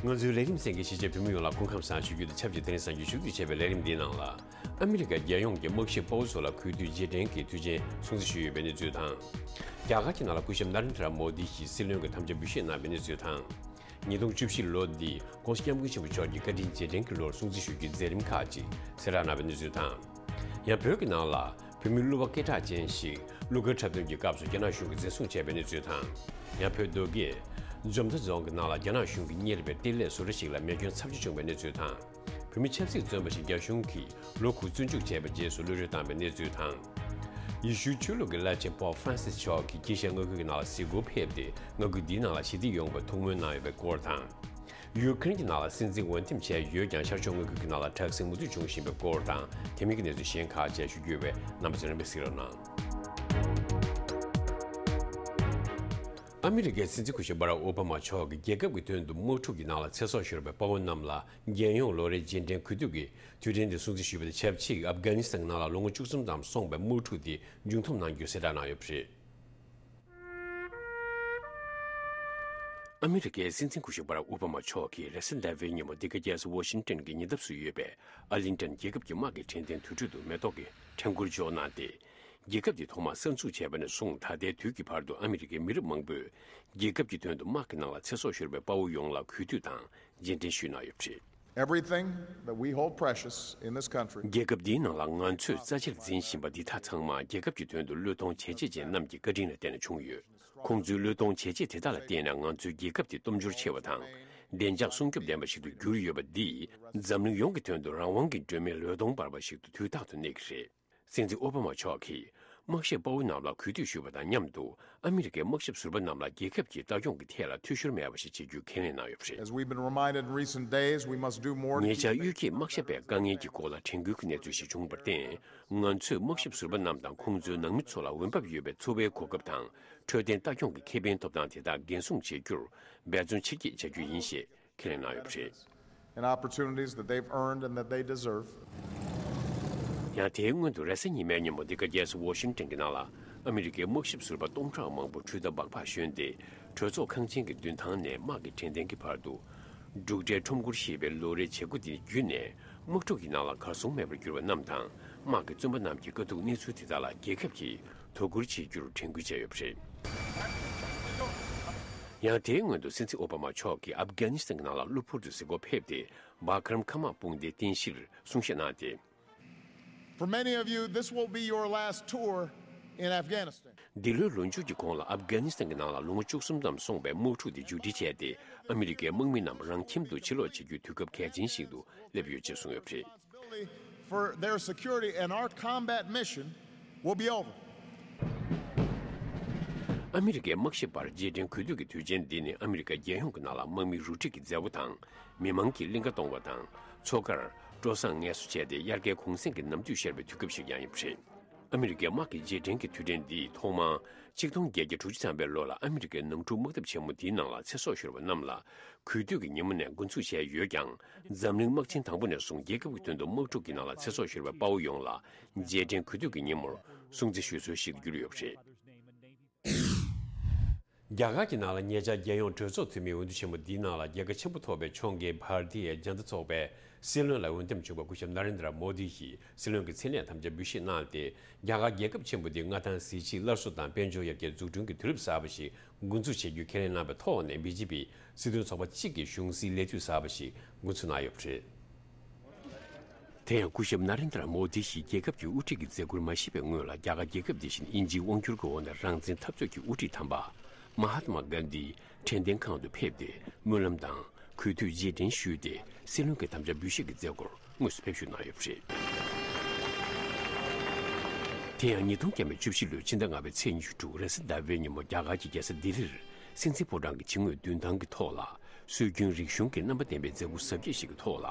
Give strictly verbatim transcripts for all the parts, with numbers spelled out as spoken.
ང་ཚོའི་ལས་རིམ་གསན་མཁན་གཞིས་བྱེས་བོད་མི་ཡོངས་ལ་སྐུ་ཁམས་བཟང་ཞུ་རྒྱུ་དང་ཆབས་ཅིག་དེ་རིང་གཟའ་མཇུག་ཞུགས་འདུས་བྱས་པའི་ལས་རིམ་འདིའི་ནང་ལ། ཨ་མི་རི་ཀ་རྒྱལ་ཡོངས་ཀྱི་དམག་ཞབས་དཔའ་བོ་ཚོ་ལ་གུས་འདུད་རྗེས་དྲན་གྱི་དུས་ཆེན་སྲུང་བརྩི་ཞུས་ཡོད་པའི་གནས་ཚུལ་དང་། རྒྱ་གར་གྱི་ནང་ལ་སྐུ་ཞབས་ན་རེན་དྲ་མོ་དི་ཡིས་སྲིད་བློན་གྱི་དམ་བཅའ་འབུལ་བཞེས་གནང་བའི་གནས་ཚུལ་དང་། ཉིས་སྟོང་བཅུ་བཞི་ལོ་འདི་༸གོང་ས་༸སྐྱབས་མགོན་ཆེན་པོ་མཆོག་གི་བཀའ་དྲིན་རྗེས་དྲན་གྱི་ལོར་སྲུང་བརྩི་ཞུ་རྒྱུའི་མཛད་རིམ་ཁག་ཅིག་གསལ་བསྒྲགས་གནང་བའི་གནས་ཚུལ་དང་། ཡང་བོད་ཀྱི་ནང་ལ་བོད་མི་གླུ་བ་སྐད་གྲགས་ཅན་ཞིག་གླུ་གར་འཁྲབ་སྟོན་གྱི་སྐབས་སུ་རྒྱ་ནག་གཞུང་གིས་འཛིན་བཟུང་བྱས་པའི་གནས་ཚུལ་དང་། ཡང་བོད་མདོ་ཁམས་འཇོ་མདའ་རྫོང་གི་ནང་ལ་རྒྱ་ནག་གཞུང་གིས་གཉེར་བའི་གཏེར་ལས་བཟོ་གྲྭ་ཞིག་ལ་མེ་སྐྱོན་ཚབས་ཆེ་བྱུང་བའི་གནས་ཚུལ་དང་། བོད་མི་ཆབ་སྲིད་བཙོན་པ་ཞིག་རྒྱ་གཞུང་གིས་ལོ་དགུ་བཙོན་འཇུག་བྱས་པའི་རྗེས་སུ་གློད་གྲོལ་བཏང་བའི་གནས་ཚུལ་དང་། ཡེ་ཤུའི་ཆོས་ལུགས་ཀྱི་བླ་ཆེན་པོབ་ཧྥ་རན་སིས་མཆོག་གིས་དཀྱིལ་ཤར་མངའ་ཁུལ་གྱི་ནང་ལ་གཟིགས་སྐོར་ཕེབས་ཏེ། མངའ་ཁུལ་འདིའི་ནང་ལ་ཞི་བདེ་ཡོང་བའི་ཐུགས་སྨོན་གནང་ཡོད་པའི་སྐོར་དང་། ཡུ་ཀེ་རེན་གྱི་ནང་ལ་སྲིད་འཛིན་འོས་འདེམས་བྱས་ཡོད་ཀྱང་། ཤར་ཕྱོགས་མངའ་ཁུལ་གྱི་ནང་ལ་དྲག་ཟིང་མུ་མཐུད་འབྱུང་བཞིན་པའི་སྐོར་དང་། དེ་མིན་གྱི་གནས་ཚུལ་གཞན་ཁག་བཅས་ཞུ་རྒྱུ་ཡོད་པས། རྣམ་པ་ཚོས་རིམ་པས་གཟིགས་རོགས་གནང་། ཨ་མི་རི་ཀའི་སྲིད་འཛིན་སྐུ་ཞབས་སྦ་རག་ཨོ་བྷ་མ་མཆོག་གིས་རྒྱལ་ཁབ་ཀྱི་དོན་དུ་དམག་འཁྲུག་གི་ནང་ལ་ཚེ་སྲོག་ཤོར་བའི་དཔའ་བོ་རྣམས་ལ་རྒྱལ་ཡོངས་ལོ་རེའི་རྗེས་དྲན་གུས་འདུད་ཀྱི་དུས་དྲན་དེ་སྲུང་བརྩི་ཞུས་པ་དང་ཆབས་ཅིག་ཨབ་གྷ་ནི་སི་ཐན་ནང་ལ་ལོ་ངོ་བཅུ་གསུམ་ཙམ་སོང་བའི་དམག་འཁྲུག་དེ་མཇུག་འཐོམས་གནང་རྒྱུའི་གསལ་བསྒྲགས་གནང་ཡོད་པ་རེད། ཨ་མི་རི་ཀའི་སྲིད་འཛིན་སྐུ་ཞབས་སྦ་རག་ཨོ་བྷ་མ་མཆོག་གིས་རེས་གཟའ་ཟླ་བའི་ཉིན་མོ་འདི་ག་རྒྱལ་ས་ཝ་ཤིང་ཏན་གྱི་ཉེ་འདབས་སུ་ཡོད་པའི་ཨར་ལིང་ཏན་རྒྱལ་ཁབ་ཀྱི་དམག་གི་དྲན་རྟེན་དུར་ཁྲོད་དུ་མེ་ཏོག་གི་ཕྲེང་འཁོར་འཇོག་གནང་སྟེ། རྒྱལ་ཁབ་དེ་ཐོག་མར་གསར་འཛུགས་བྱས་པ་ནས་བཟུང་ད་ལྟའི་དུས་ཀྱི་བར་དུ་ཨ་མི་རི་ཀའི་མི་རབས་མང་པོས་རྒྱལ་ཁབ་ཀྱི་དོན་དུ་དམག་གི་ནང་ལ་ཚེ་སྲོག་ཤོར་བའི་དཔའ་བོ་ཡོངས་ལ་གུས་འདུད་དང་རྗེས་དྲན་ཞུས་གནང་ཡོད་པ་རེད། Everything that we hold precious in this country རྒྱལ་ཁབ་འདིའི་ནང་ལ་ང་ཚོས་རྩ་ཆེར་འཛིན་བཞིན་པ་འདི་དག་ཚང་མ་རྒྱལ་ཁབ་ཀྱི་དོན་དུ་བློས་གཏོང་བྱས་རྗེས་ཅན་རྣམས་ཀྱི་བཀའ་དྲིན་ལ་བརྟེན་ནས་བྱུང་ཡོད། ཁོང་ཚོའི་བློས་གཏོང་བྱས་རྗེས་དེ་དག་ལ་བརྟེན་ནས་ང་ཚོའི་རྒྱལ་ཁབ་དེ་སྟོབས་འབྱོར་ཆེ་བ་དང་། བདེ་འཇགས་སྲུང་སྐྱོབ་ལྡན་པ་ཞིག་ཏུ་གྱུར་ཡོད་པ་འདིས་འཛམ་གླིང་ཡོངས་ཀྱི་དོན་དུ་རང་དབང་གི་སྒྲོན་མེ་ལོད་སྟོང་འབར་བ་ཞིག་ཏུ་དུས་རྟག་ཏུ་གནས་ཀྱི་རེད། སྲིད་འཛིན་ཨོ་བྷ་མ་མཆོག་གིས་དམག་ཞབས་དཔའ་བོ་རྣམས་ལ་གུས་འདུད་ཞུ་བ་དང་མཉམ་དུ། ཨ་མི་རི་ཀའི་དམག་ཞབས་ཟུར་པ་རྣམས་ལ་རྒྱལ་ཁབ་ཀྱི་ལྟ་སྐྱོང་གི་ཐད་ལ་འཐུས་ཤོར་མེད་པ་ཞིག་བྱེད་རྒྱུའི་ཁས་ལེན་གནང་ཡོད་པ་རེད། As we've been reminded in recent days, we must do more to ཉེ་ཆར་གཡུལ་འགྱེད་དམག་ཞབས་པའི་དཀའ་ངལ་གྱི་སྐོར་ལ་དྲན་སྐུལ་གྱི་གནས་ཚུལ་ཞིག་བྱུང་བར་བརྟེན། ང་ཚོས་དམག་ཞབས་ཟུར་པ་རྣམས་དང་ཁོང་ཚོའི་ནང་མི་ཚོ་ལ་འོས་འབབ་ཡོད་པའི་འཚོ་བའི་གོ་སྐབས་དང་། འཕྲོད་བསྟེན་ལྟ་སྐྱོང་གི་ཁེ་ཕན་ཐོབ་ཐང་དེ་དག་འགན་སྲུང་བྱེད་རྒྱུར་འབད་བརྩོན་ཆེར་སྐྱེད་བྱ་རྒྱུ་ཡིན་ཞེས་ཁས་ལེན་གནང་ཡོད་པ་རེད། And opportunities that they've earned and that they deserve. ཡང་དེའི་སྔོན་དུ་རེས་གཟའ་ཉི་མའི་ཉིན་མོ་འདི་ག་རྒྱལ་ས་ཝོ་ཤིང་ཏན་གྱི་ནང་ལ་ཨ་མི་རི་ཀའི་དམག་ཞབས་ཟུར་པ་སྟོང་ཕྲག་མང་པོ་ཁྲུས་དང་སྦག་སྦག་ཞོན་ཏེ་གྲོས་ཚོགས་ཁང་ཆེན་གྱི་མདུན་ཐང་ནས་དམག་གི་དྲན་རྟེན་གྱི་བར་དུ་འབྲུག་སྒྲའི་ཁྲོམ་སྐོར་ཞེས་པའི་ལོ་རེའི་བྱེད་སྒོ་འདི་བརྒྱུད་ནས་དམག་འཁྲུག་གི་ནང་ལ་གར་སོང་མེད་པར་གྱུར་པ་རྣམས་དང་དམག་གི་བཙོན་པ་རྣམས་ཀྱི་དཀའ་སྡུག་གནས་ཚུལ་དེ་དག་ལ་རྒྱལ་ཁབ་ཀྱིས་དོ་ཁུར་བྱེད་རྒྱུར་དྲན་སྐུལ་བྱས་ཡོད་པ་རེད། ཡང་དེའི་སྔོན་དུ་སྲིད་འཛིན་ཨོ་བྷ་མ་མཆོག་གིས་ཨབ་གྷ་ནི་སི་ཐན་གྱི་ནང་ལ་གློ་བུར་དུ་གཟིགས་སྐོར་ཕེབས་ཏེ་སྦ་ཁ་རམ་མཁའ་དམག་དཔུང་སྡེའི་རྟེན་གཞིར་གསུང་བཤད་གནང་སྟེ། For many of you, this will be your last tour in Afghanistan. འདི་ལོའི་ལོ་མཇུག་གི་གོང་ལ་ཨབ་གྷ་ནི་སི་ཐན་གྱི་ནང་ལ་ལོ་ངོ་བཅུ་གསུམ་ཙམ་སོང་བའི་དམག་འཁྲུག་དེ་མཇུག་སྒྲིལ་བྱས་ཏེ་ཨ་མི་རི་ཀའི་དམག་མི་རྣམས་རང་ཁྱིམ་དུ་ཕྱིར་ལོག་བྱེད་རྒྱུའི་དུས་སྐབས་གལ་ཆེན་ཞིག་ཏུ་སླེབས་ཡོད་ཅེས་གསུངས་ཡོད་པ་རེད། Responsibility for their security and our combat mission will be over. ཨ་མི་རི་ཀའི་དམག་ཞབས་པར་རྗེས་དྲན་གུས་འདུད་ཀྱི་དུས་ཆེན་འདི་ནི་ཨ་མི་རི་ཀ་རྒྱལ་ཡོངས་ཀྱི་ནང་ལ་དམག་མི་རུ་སྒྲིག་གི་མཛད་སྒོ་དང་། མི་མང་གི་གླིང་ག་གཏོང་བ་དང་། མཚོ་ཁར་སྤྲོ་བསང་ངལ་གསོ་བྱས་ཏེ་དབྱར་ཁའི་གུང་གསེང་གི་ནམ་དུས་ཤར་བའི་དུས་སྐབས་ཤིག་ཀྱང་ཡིན་པ་རེད། ཨ་མི་རི་ཀའི་དམག་གི་རྗེས་དྲན་གྱི་དུས་དྲན་འདིས་ཐོག་མར་ཆིག་སྟོང་བརྒྱད་བརྒྱ་དྲུག་ཅུ་ཐམ་པའི་ལོ་ལ་ཨ་མི་རི་ཀའི་ནང་འཁྲུག་དམག་འཐབ་ཆེན་མོ་འདིའི་ནང་ལ་ཚེ་སྲོག་ཤོར་བ་རྣམས་ལ་གུས་འདུད་ཀྱི་ཉིན་མོ་ནས་འགོ་འཛུགས་བྱས་ཡོད་ཀྱང་། འཛམ་གླིང་དམག་ཆེན་དང་པོ་ནས་བཟུང་རྒྱལ་ཁབ་ཀྱི་དོན་དུ་དམག་འཁྲུག་གི་ནང་ལ་ཚེ་སྲོག་ཤོར་བའི་དཔའ་བོ་ཡོངས་ལ་རྗེས་དྲན་གུས་འདུད་ཀྱི་ཉིན་མོར་སྲུང་བརྩི་ཞུ་སྲོལ་ཞིག་ཏུ་གྱུར་ཡོད་པ་རེད། རྒྱ་གར་གྱི་ནང་ལ་ཉེ་ཆར་རྒྱལ་ཡོངས་གྲོས་ཚོགས་འཐུས་མིའི་འོས་བསྡུ་ཆེན་མོ་འདིའི་ནང་ལ་རྒྱལ་ཁ་ཆེན་པོ་ཐོབ་པའི་ཕྱོགས་འགལ་བྷར་ཏི་ཡ་ཇན་ཏ་ཚོགས་པའི་སྲིད་བློན་ལ་འོས་འདེམས་བྱུང་བ་སྐུ་ཞབས་ན་རེན་དྲ་མོ་དི་ཡིས་སྲིད་བློན་གྱི་མཚན་གནས་དམ་བཅའ་འབུལ་བཞེས་གནང་སྟེ། རྒྱ་གར་རྒྱལ་ཁབ་ཆེན་པོ་འདི་མངའ་ཐང་གཟི་བརྗིད་སླར་གསོ་དང་དཔལ་འབྱོར་ཡར་རྒྱས་འཛུགས་སྐྲུན་གྱི་དུས་རབས་གསར་པ་ཞིག་འགོ་འཛུགས་བྱེད་རྒྱུའི་ཁས་ལེན་གནང་བའི་ཐོག་ནས། བི་ཇེ་པི་སྲིད་དོན་ཚོགས་པ་གཅིག་གི་གཞུང་སྲིད་ལས་དུས་གསར་པ་ཞིག་འགོ་འཛུགས་གནང་ཡོད་པ་རེད། དེ་ཡང་སྐུ་ཞབས་ན་རེན་དྲ་མོ་དི་ཡིས་རྒྱལ་ཁབ་ཀྱི་དབུ་ཁྲིད་ཀྱི་མཛད་ཁུར་མ་བཞེས་པའི་སྔོན་ལ། རྒྱ་གར་རྒྱལ་ཁབ་འདི་བཞིན་དབྱིན་ཇིའི་དབང་བསྒྱུར་གྱི་འོག་ནས་རང་བཙན་འཐབ་རྩོད་ཀྱི་དབུ་ཁྲིད་དམ་པ་མ་ཧཱ་ཏ་མ་གྷན་དྷིའི་དྲན་རྟེན་ཁང་དུ་ཕེབས་ཏེ་སྨོན་ལམ་དང་གུས་འདུད་རྗེས་དྲན་ཞུས་ཏེ། སྲིད་བློན་གྱི་དམ་བཅའ་འབུལ་བཞེས་ཀྱི་མཛད་སྒོར་དངོས་སུ་ཕེབས་ཞུགས་གནང་ཡོད་པ་རེད། དེ་ཡང་ཉིས་སྟོང་བརྒྱ་མེད་བཅུ་བཞི་ལོའི་ཕྱི་ཟླ་ལྔ་པའི་ཚེས་ཉི་ཤུ་དྲུག་རེས་གཟའ་ཟླ་བའི་ཉིན་མོ་རྒྱ་གར་གྱི་རྒྱལ་ས་ལྡི་ལིར་སྲིད་འཛིན་ཕོ་བྲང་གི་ཕྱི་དངོས་མདུན་ཐང་གི་ཐོག་ལ་སྲོལ་རྒྱུན་རིག་གཞུང་གི་རྣམ་པ་ལྡན་པའི་མཛད་སྒོ་གཟབ་རྒྱས་ཤིག་གི་ཐོག་ལ།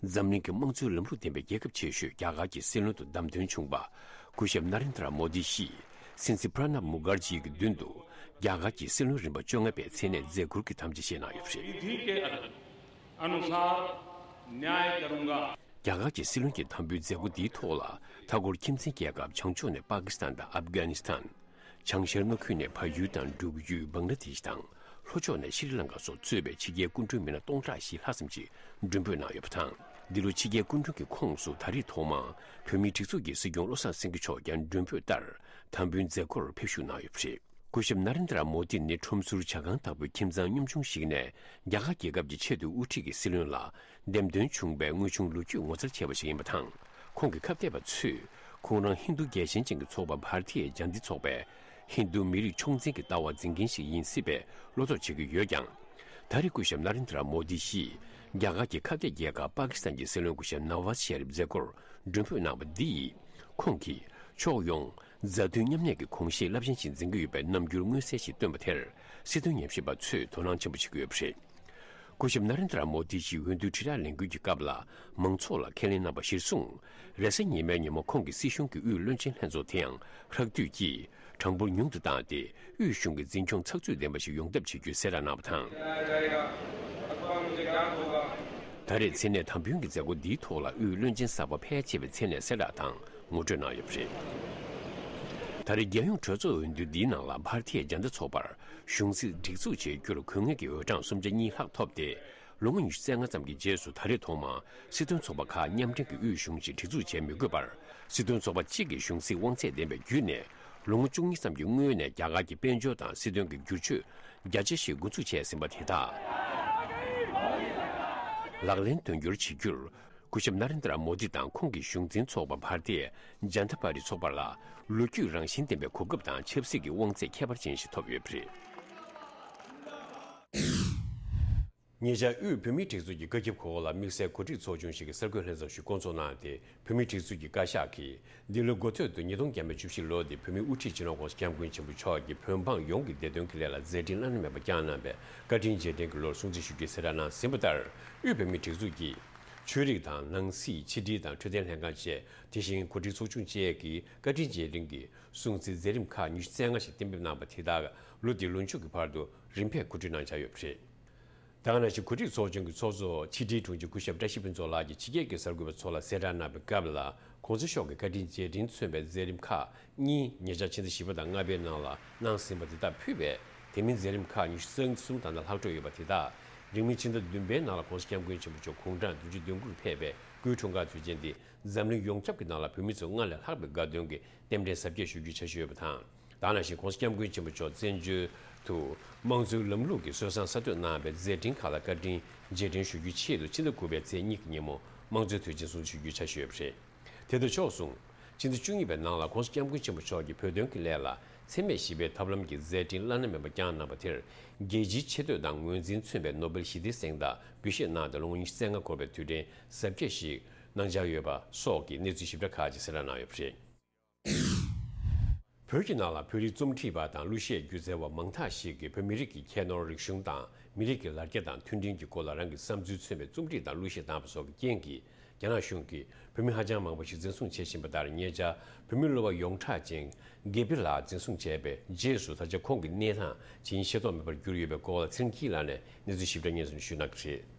འཛམ་གླིང་གི་དམངས་གཙོའི་ལམ་ལུགས་ལྡན་པའི་རྒྱལ་ཁབ་ཆེ་ཤོས་རྒྱ་གར་གྱི་སྲིད་བློན་དུ་བདམས་ཐོན་བྱུང་བ། སྐུ་ཞབས་ན་རེན་དྲ་མོ་དི་ཡིས་སྲིད་འཛིན་པྲ་ནབ་མུ་ཁར་ཇི་གི་མདུན་དུ་རྒྱ་གར་གྱི་སྲིད་བློན་རིམ་པ་བཅོ་ལྔ་པའི་མཚན་གནས་མཛད་ཁུར་གྱི་དམ་བཅའ་བཞེས་གནང་ཡོད་པ་རེད། विधि के अनुसार न्याय करूंगा। རྒྱ་གར་གྱི་སྲིད་བློན་གྱི་དམ་འབུལ་མཛད་སྒོ་འདིའི་ཐོག་ལ། མཐའ་འཁོར་ཁྱིམ་མཚེས་རྒྱལ་ཁབ་བྱང་ཕྱོགས་ནས་པ་ཀི་སི་ཐན་དང་ཨབ་གྷ་ནི་སི་ཐན། བྱང་ཤར་མངའ་ཁུལ་ནས་བལ་ཡུལ་དང་འབྲུག་ཡུལ། བང་ལ་དེཤ་དང་ ལྷོ་ཕྱོགས་ནས་ཤྲི་ལང་ཀ་སོགས་གཙོས་པའི་ཕྱི་རྒྱལ་སྐུ་མགྲོན་མི་སྣ་སྟོང་ཕྲག་བཞི་ལྷག་ཙམ་ཞིག་མགྲོན་འབོད་གནང་ཡོད་པ་དང་། འདི་ལོ་ཕྱི་རྒྱལ་སྐུ་མགྲོན་གྱི་ཁོངས་སུ་ད་རེས་ཐོག་མར་བོད་མིའི་སྒྲིག་འཛུགས་ཀྱི་སྲིད་སྐྱོང་བློ་བཟང་སེང་གེ་མཆོག་ཀྱང་མགྲོན་འབོད་ལྟར་དམ་འབུལ་མཛད་སྒོར་ཕེབས་ཞུགས་གནང་ཡོད་པ་རེད། སྐུ་ཞབས་ན་རེན་དྲ་མོ་དི་ནི་ཁྲོམ་ཟུར་ཇ་ཁང་ལྟ་བུའི་ཁྱིམ་ཚང་ཉམ་ཆུང་ཞིག་ནས་རྒྱ་གར་རྒྱལ་ཁབ་ཀྱི་ཆེས་མཐོའི་དབུ་ཁྲིད་ཀྱི་སྲིད་བློན་ལ་འདེམས་ཐོན་བྱུང་བའི་དངོས་བྱུང་ལོ་རྒྱུས་ངོ་མཚར་ཆེ་བ་ཞིག་ཡིན་པ་དང་། ཁོང་གི་ཁ་གཏད་པ་ཚོས་ཁོང་རང་ཧིན་རྡུ་རྒྱལ་ཞེན་ཅན་གྱི་ཚོགས་པ་བྷར་ཐི་ཡ་ཇན་ཏི་ཚོགས་པའི་ཧིན་རྡུ་མི་རིགས་ཕྱོགས་འཛིན་གྱི་ལྟ་བ་འཛིན་མཁན་ཞིག་ཡིན་སྲིད་པའི་བློ་དོགས་བྱེད་ཀྱི་ཡོད་ཀྱང་། ད་རེས་སྐུ་ཞབས་ན་རེན་དྲ་མོ་དི་ཡིས་རྒྱ་གར་གྱི་ཁ་གཏད་རྒྱལ་ཁབ་པ་ཀི་སི་ཐན་གྱི་སྲིད་བློན་སྐུ་ཞབས་ནཱ་ཝཱ་ཛ་ཤེ་རིབ་མཛད་སྒོར་མགྲོན་འབོད་གནང་བ་འདིས། ཁོང་གིས་ཕྱོགས་ཡོངས་མཛའ་མཐུན་མཉམ་གནས་ཀྱི་གོམས་གཤིས་རླབས་ཆེན་ཞིག་འཛིན་གྱི་ཡོད་པའི་རྣམ་འགྱུར་མངོན་གསལ་ཞིག་བཏོན་པ་དེར་སྲིད་དོན་ཉམས་ཞིབ་པ་ཚོས་དོ་སྣང་ཆེན་པོ་བྱེད་ཀྱི་ཡོད་པ་རེད། སྐུ་ཞབས་ན་རེན་དྲ་མོ་དི་ཡིས་འོས་བསྡུ་དྲིལ་བསྒྲགས་ལས་འགུལ་གྱི་སྐབས་ལ་མང་ཚོགས་ལ་ཁས་ལེན་གནང་བ་གཞིར་བཟུང་། རེས་གཟའ་ཉི་མའི་ཉིན་མོ་ཁོང་གིས་སྲིད་གཞུང་གི་དབུས་བློན་ཆེན་ལྷན་ཚོགས་དེའང་ཧྲག་བསྡུས་ཀྱིས་གྲངས་འབོར་ཉུང་དུ་བཏང་སྟེ། དབུས་གཞུང་གི་འཛིན་སྐྱོང་ཚགས་ཚུད་ལྡན་པ་ཞིག་ཡོང་ཐབས་བྱེད་རྒྱུའི་གསལ་བསྒྲགས་གནང་བ་དང་། ད་རེས་མཚན་གནས་དམ་འབུལ་གྱི་མཛད་སྒོ་འདིའི་ཐོག་ལ་དབུས་བློན་ཆེན་གསར་པ་ཕལ་ཆེ་བས་མཚན་གནས་གསལ་བསྒྲགས་དང་ངོ་སྤྲོད་གནང་ཡོད་པ་རེད། ད་རེས་རྒྱལ་ཡོངས་གྲོས་ཚོགས་འོས་བསྡུ་འདིའི་ནང་ལ་བྷར་ཐི་ཡ་ཇན་ཏ་ཚོགས་པར་གཞུང་སྲིད་སྒྲིག་འཛུགས་བྱེད་རྒྱུར་དགོས་ངེས་ཀྱི་འོས་གྲངས་སུམ་ཆ་གཉིས་ལྷག་ཐོབ་སྟེ། ལོ་ངོ་ཉི་ཤུ་རྩ་ལྔ་ཙམ་གྱི་རྗེས་སུ་ད་རེས་ཐོག་མར་སྲིད་དོན་ཚོགས་པ་ཁག་མཉམ་འབྲེལ་གྱི་དབུས་གཞུང་ཞིག་སྒྲིག་འཛུགས་བྱེད་མི་དགོས་པར། སྲིད་དོན་ཚོགས་པ་གཅིག་གི་གཞུང་སྲིད་དབང་ཚད་ལྡན་པའི་བརྒྱུད་ནས། ལོ་ངོ་བཅུ་གཉིས་ཙམ་གྱི་སྔོན་ནས་རྒྱ་གར་གྱི་དཔལ་འབྱོར་དང་སྲིད་དོན་གྱི་བསྒྱུར་བཅོས་རྒྱ་ཆེ་ཞིག་འགོ་འཛུགས་བྱས་ཟིན་པ་དེ་དག་ལག་ལེན་དོན་འཁྱོལ་བྱེད་རྒྱུར། སྐུ་ཞབས་ན་རེན་དྲ་མོ་དི་དང་ཁོང་གི་གཞུང་འཛིན་ཚོགས་པ་བྷར་ཏི་ཇན་ཏ་པ་ཏི་ཚོགས་པ་ལ་ལོ་རྒྱུས་རང་བཞིན་ལྡན་པའི་གོ་སྐབས་དང་ཆབ་སྲིད་ཀྱི་དབང་ཚད་ཁྱད་པར་ཅན་ཞིག་ཐོབ་ཡོད་པ་རེད། ཉེ་ཆར་དབུས་བོད་མིའི་སྒྲིག་འཛུགས་ཀྱི་བཀའ་ཁྱབ་འོག་ལ་དམིགས་བསལ་གོ་སྒྲིག་ཚོགས་ཆུང་ཞིག་གི་གསར་འགོད་ལྷན་ཚོགས་ཤིག་བསྐོང་ཚོགས་གནང་སྟེ། བོད་མིའི་སྒྲིག་འཛུགས་ཀྱི་བཀའ་ཤག་གིས་འདི་ལོའི་འགོ་སྟོད་དུ་ཉིས་སྟོང་བརྒྱ་མེད་བཅུ་བཞི་ལོ་འདིར་བོད་མིའི་དབུ་ཁྲིད་སྤྱི་ནོར་༸གོང་ས་༸སྐྱབས་མགོན་ཆེན་པོ་མཆོག་གིས་བོད་འབངས་ཡོངས་ཀྱི་བདེ་དོན་གྱི་སླད་ལ་མཛད་འཕྲིན་བླ་ན་མེད་པ་བསྐྱངས་གནང་བའི་བཀའ་དྲིན་རྗེས་དྲན་གྱི་ལོར་སྲུང་བརྩི་ཞུ་རྒྱུའི་གསལ་བསྒྲགས་གནང་ཟིན་པ་ལྟར། དབུས་བོད་མིའི་སྒྲིག་འཛུགས་ཀྱིས་ཆོས་རིག་དང་ནང་སྲིད་ཕྱི་དྲིལ་དང་འཕྲོད་བསྟེན་ལྷན་ཁང་བཅས། དེ་བཞིན་གོ་སྒྲིག་ཚོགས་ཆུང་བཅས་ཀྱིས་བཀའ་དྲིན་རྗེས་དྲན་གྱི་སྲུང་བརྩི་མཛད་རིམ་ཁག་ཉི་ཤུ་རྩ་ལྔ་ཞིག་གཏན་འབེབས་གནང་བ་དེ་དག་ལོ་འདིའི་ལོ་མཇུག་གི་བར་དུ་རིམ་པས་གོ་སྒྲིག་གནང་འཆར་ཡོད་པ་རེད། ད་ག་ནང་བཞིན་གོ་སྒྲིག་ཚོགས་ཆུང་གི་ཚོགས་གཙོ་ཕྱི་དྲིལ་དྲུང་ཆེ་སྐུ་ཞབས་བཀྲ་ཤིས་ཕུན་ཚོགས་ལགས་ཀྱིས་ཕྱི་རྒྱལ་གྱི་གསར་འགོད་པ་ཚོ་ལ་གསལ་བསྒྲགས་གནང་བའི་སྐབས་ལ། ༸གོང་ས་མཆོག་གི་བཀའ་དྲིན་རྗེས་དྲན་མཚོན་པའི་མཛད་རིམ་ཁག་གཉིས་ཉེ་ཆར་ཕྱི་ཟླ་བཞི་པ་དང་ལྔ་པའི་ནང་ལ་གནང་ཟིན་པ་དེ་དག་ཕུད་པས། དེ་མིན་མཛད་རིམ་ཁག་ཉི་ཤུ་རྩ་གསུམ་ད་ལྟ་ལྷག་འཕྲོ་ཡོད་པ་དེ་དག་རིང་མིན་ཕྱི་ཟླ་བདུན་པའི་ནང་ལ་༸གོང་ས་༸སྐྱབས་མགོན་ཆེན་པོ་མཆོག་དགུང་གྲངས་བདུན་ཅུ་དོན་དགུར་ཕེབས་པའི་སྐུའི་འཁྲུངས་སྐར་དུས་ཆེན་འདི་འཛམ་གླིང་ཡོངས་ཁྱབ་ཀྱི་ནང་ལ་བོད་མི་ཚོས་སྔར་ལས་ལྷག་པའི་དགའ་སྟོན་གྱི་རྟེན་འབྲེལ་གཟབ་རྒྱས་ཞུ་རྒྱུའི་འཆར་གཞི་ཡོད་པ་དང་། ད་ག་ནང་བཞིན་༸གོང་ས་༸སྐྱབས་མགོན་ཆེན་པོ་མཆོག་བཙན་བྱོལ་དུ་དམངས་གཙོའི་ལམ་ལུགས་ཀྱི་སྲོལ་བཟང་གསར་གཏོད་གནང་བའི་མཛད་འཕྲིན་ཁག་ལ་བཀའ་དྲིན་རྗེས་དྲན་ཞུ་རྒྱུའི་ཆེད་དུ། ཕྱི་ཟླ་དགུ་པའི་ཚེས་གཉིས་ཀྱི་ཉིན་མོ་དམངས་གཙོའི་དུས་ཆེན་སྲུང་བརྩི་ཞུ་རྒྱུའི་འཆར་གཞི་ཡོད་པ་རེད། དེ་ལྟར་ཆོག་གསུངས། ཕྱི་ཟླ་བཅུ་གཉིས་པའི་ནང་ལ་༸གོང་ས་༸སྐྱབས་མགོན་ཆེན་པོ་མཆོག་གིས་བོད་དོན་གྱི་སླད་ལ་འཚེ་མེད་ཞི་བའི་ཐབས་ལམ་གྱི་མཛད་འཕྲིན་བླ་ན་མེད་པ་བསྐྱངས་གནང་བ་དེར། རྒྱལ་སྤྱིའི་ཆེ་བསྟོད་དང་ངོས་འཛིན་མཚོན་པའི་ནོ་བེལ་ཞི་བདེའི་གཟེངས་རྟགས་འབུལ་བཞེས་གནང་སྟེ། ལོ་ངོ་ཉི་ཤུ་རྩ་ལྔ་འཁོར་བའི་དུས་དྲན་གཟབ་རྒྱས་ཤིག་གནང་འཆར་ཡོད་པ་སོགས་ཀྱི་གནས་ཚུལ་ཞིབ་ཕྲ་ཁག་ཅིག་གསལ་བསྒྲགས་གནང་ཡོད་པ་རེད། བོད་ཀྱི་ནང་ལ་བོད་རིགས་རྩོམ་སྒྲིག་པ་དང་གླུ་གཞས་སྒྱུ་རྩལ་བ་མང་དག་ཞིག་གིས་བོད་མི་རིགས་ཀྱི་ཁྱད་ནོར་རིག་གཞུང་དང་མི་རིགས་ཀྱི་ལ་རྒྱ་དང་མཐུན་སྒྲིལ་གྱི་སྐོར་ལ་རང་གི་བསམ་ཚུལ་མཚོན་པའི་རྩོམ་སྒྲིག་དང་གླུ་གཞས་བཏང་བ་སོགས་ཀྱི་རྐྱེན་གྱིས། རྒྱ་ནག་གཞུང་གིས་བོད་མི་ཧ་ཅང་མང་པོ་ཞིག་འཛིན་བཟུང་བྱེད་བཞིན་པ་ལྟར། ཉེ་ཆར་བོད་མི་གླུ་བ་ཡོངས་གྲགས་ཅན་དགེ་འཕེལ་ལགས་འཛིན་བཟུང་བྱས་པའི་རྗེས་སུ། ད་ཆ་ཁོང་གི་གནས་སྟངས་ཇི་ཡིན་ཤེས་རྟོགས་མེད་པར་གྱུར་ཡོད་པའི་སྐོར་ལ་ཚེ་རིང་སྐྱིད་ལགས་ནས་གནས་ཚུལ་ཞིབ་ཕྲ་སྙན་སེང་ཞུ་གནང་གི་རེད།